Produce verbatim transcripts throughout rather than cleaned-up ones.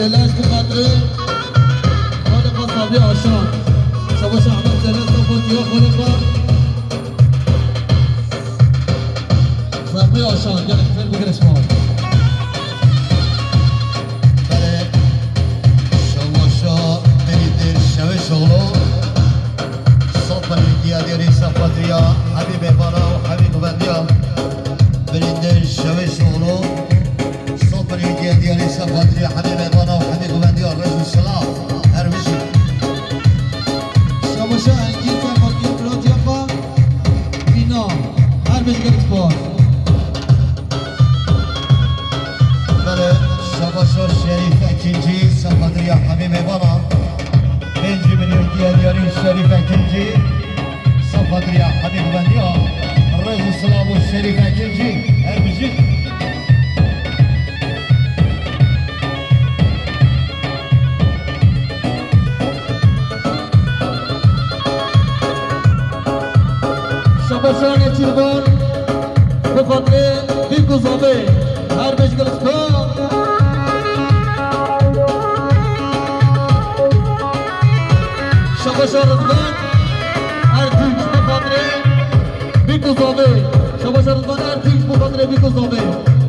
Telaş bi xatirê xalê xwe Sabrî Aşan. Şabaş Ehmed Zelal Safa diya xalê xwe. Sabrî Aşan, gelek xêr bigire ji me. Belê, şabaşa Merîdê Şevêşoğlu. Sofrê diya diyarê Safa diya, Habîb Evana û Habîb Wendiya. Merîdê Şevêşoğlu. Sofrê diya diyarê Safa diya, Habîb Evana û Habîb Wendiya. Rêz û silav. Her bijî. Şabaşa Engîn Ferhatî Murat Yafa. Bîna. Her bijî gelek spas. Belê, şabaşa Şerîf Ekincî, Safa diya Habîb Evana. Pêncî milyon diya diyarê Şerîf Ekincî. Safa diya Habîb Wendiya. Rêz û silav û Şerîf Ekincî. Her bijî. Şabaşa Nêçîrvan, bi xatirê Bîk û Zavê, her bijî gelek spas. Şabaşa Rizvan Erdinç, bi xatirê Bîk û Zavê. Şabaşa Rizvan Erdinç, bi xatirê Bîk û Zavê.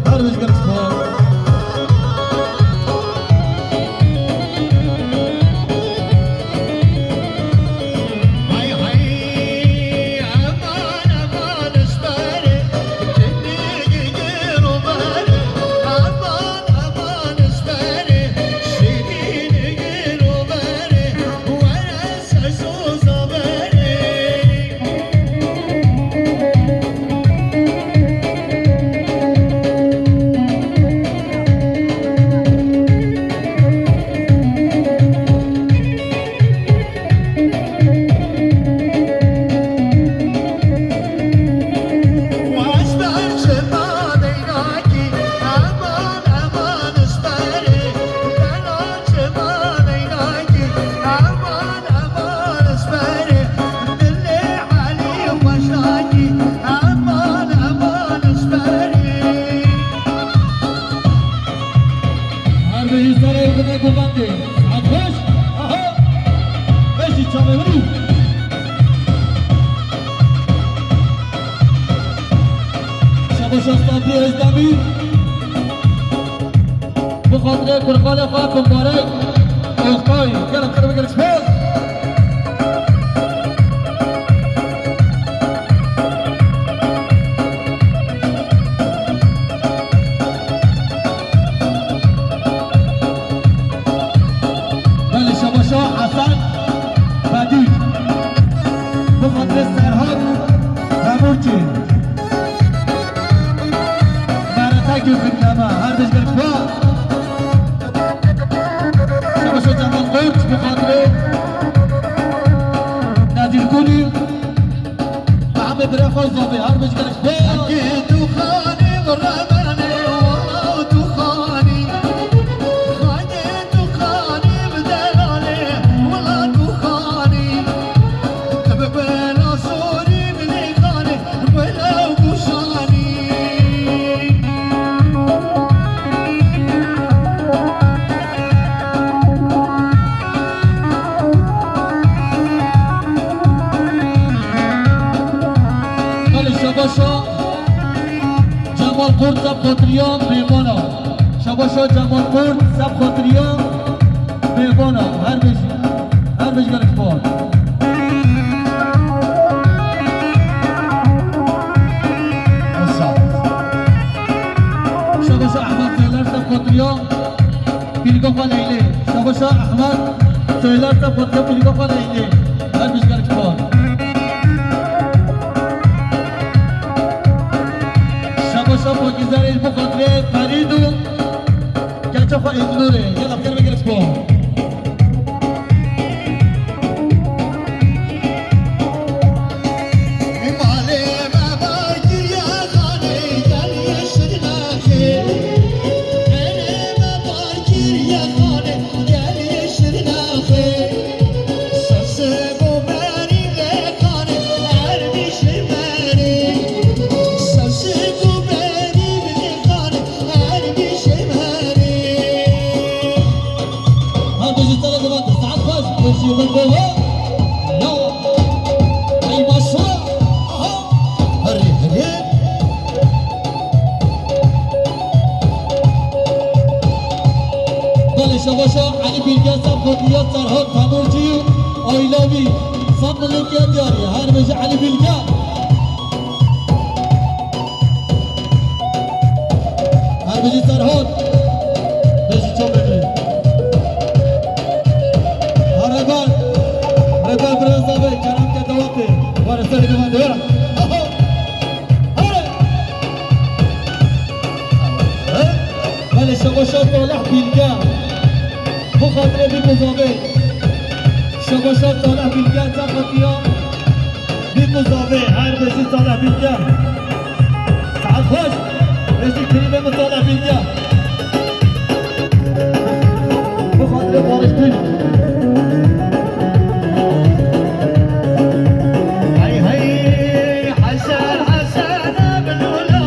Her bijî gelek spas. Her bijî serê xwe de govendê. Saet xweş. Aha. Beşî çavê min. Şabaşa Sabrî Özdemir. Bi xatirê kurxalê xwe Mubarek Oktay. Gelek xêr bigire, gelek spas. Belê, şabaşa Hesen Bedî. Bi xatirê Serhat Hemûkî. Meretekî xidneme, her bijî gelek spas. Şabaşa Cemal Koç, bi xatirê Nedîr Kulî. Mehemê birê xwe Zavê, her bijî gelek spas. Hegê tu xanî, wela tu xanî. Hegê tu xanî, bi delalê, wela tu xanî. Tu bi bela zorî, bi nêxanê, wela tu xanî. Belê, şabaşa Cemal Kurt, seb xatiriya mêvana. Şabaşa Cemal Kurt, seb xatiriya mêvana. Her bijî, her bijî gelek spas. Wisa. Şabaşa Ehmed Seyler, seb xatiriya Pîrîka xwe Leylê. Şabaşa Ehmed Seyler, seb xatiriya Pîrîka xwe Leylê. Her bijî gelek spas. Şabaşa Pakîze Rêz, bi xatirê Ferîd û keça xwe Êdnûrê. Gelek xêr bigire spas. Baba, ya, ey maşallah. Aha. Herê, herê. Belê, şebaşa Elî Bilge, Serkatiya, Serhat Temurcî, I love you. Sağ olun, Diyarî. Her bijî Elî Bilge. Her bijî Serhat. Bijî Çamlî. Ha, rêber. Rêber, biraz daha be. Kerem ke dawatê. Var ser demand. Yürü. Aha. Hadi. Belê, şebaşa Salih Bilge. Bu xatirê Bîk û Zavê. Şebaşa Salih Bilge, Serkatiya. Bîk û Zavê, her bijî Salih Bilge. Saet xweş. Bijî klîbê min Salih Bilge. Bi xatirê Barış Gül. Hey, hey, Hesen, Hesen, Eblûlo,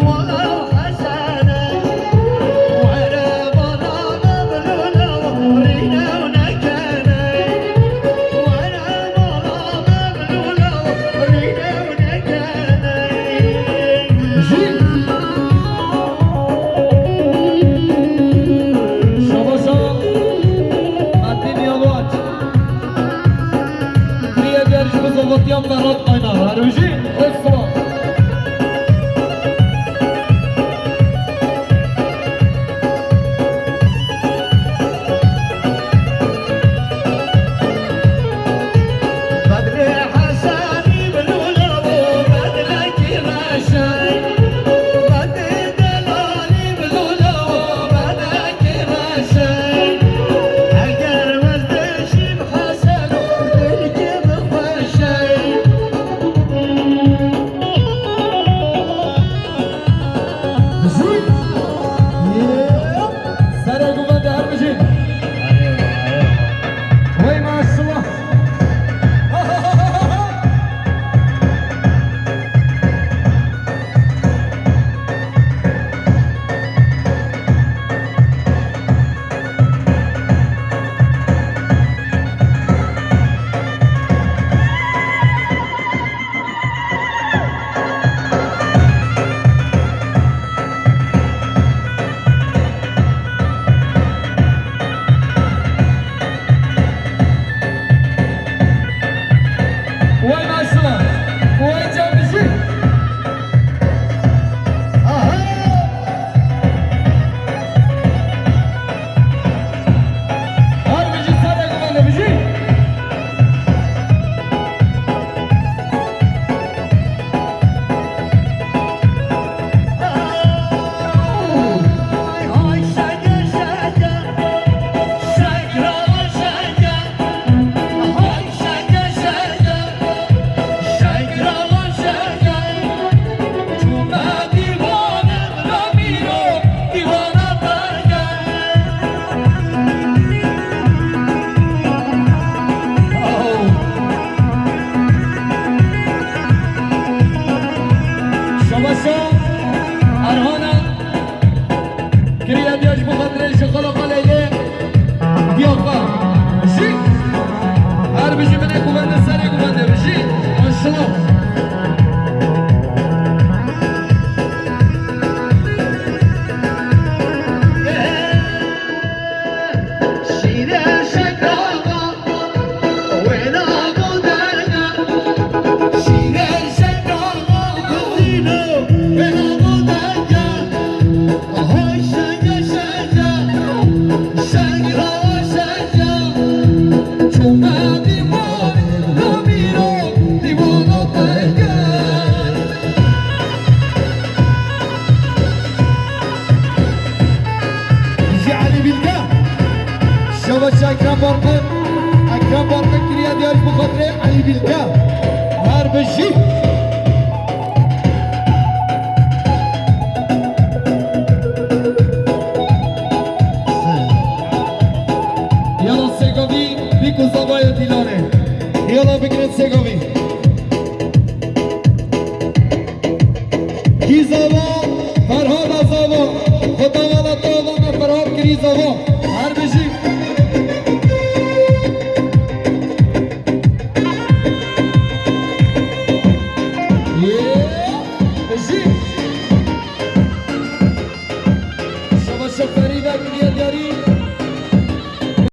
walaw Hesen. Şebaşa Metin Yalvaç. Kriya Diyar ji bo zovatiyan Ferhat Aynar. Her bijî, xwest silav. Serê guvende her bijî. Wey maşallah. Wey maşallah. Wey cemşî. Aha. Her bijî, serê guvende bijî. Şebaşa Erhana. Kiriye diya ji bo xatirê ji xala xalê lê diya xwe. Bijî. Her bijî binê guvende serê guvende. Bijî. Maşallah. Ji Elî Bilge. Şebaşa Ekrem Barkın. Ekrem Barkın kiriye diya ji bo xatirê Elî Bilge. Her bijî. Yala Segavî, Bîk û Zavaya Dîlanê. Yala bigirin Segavî. Kî zava, Ferhada zava. Xwedawala te ava me Ferhad kirî zava. Her bijî.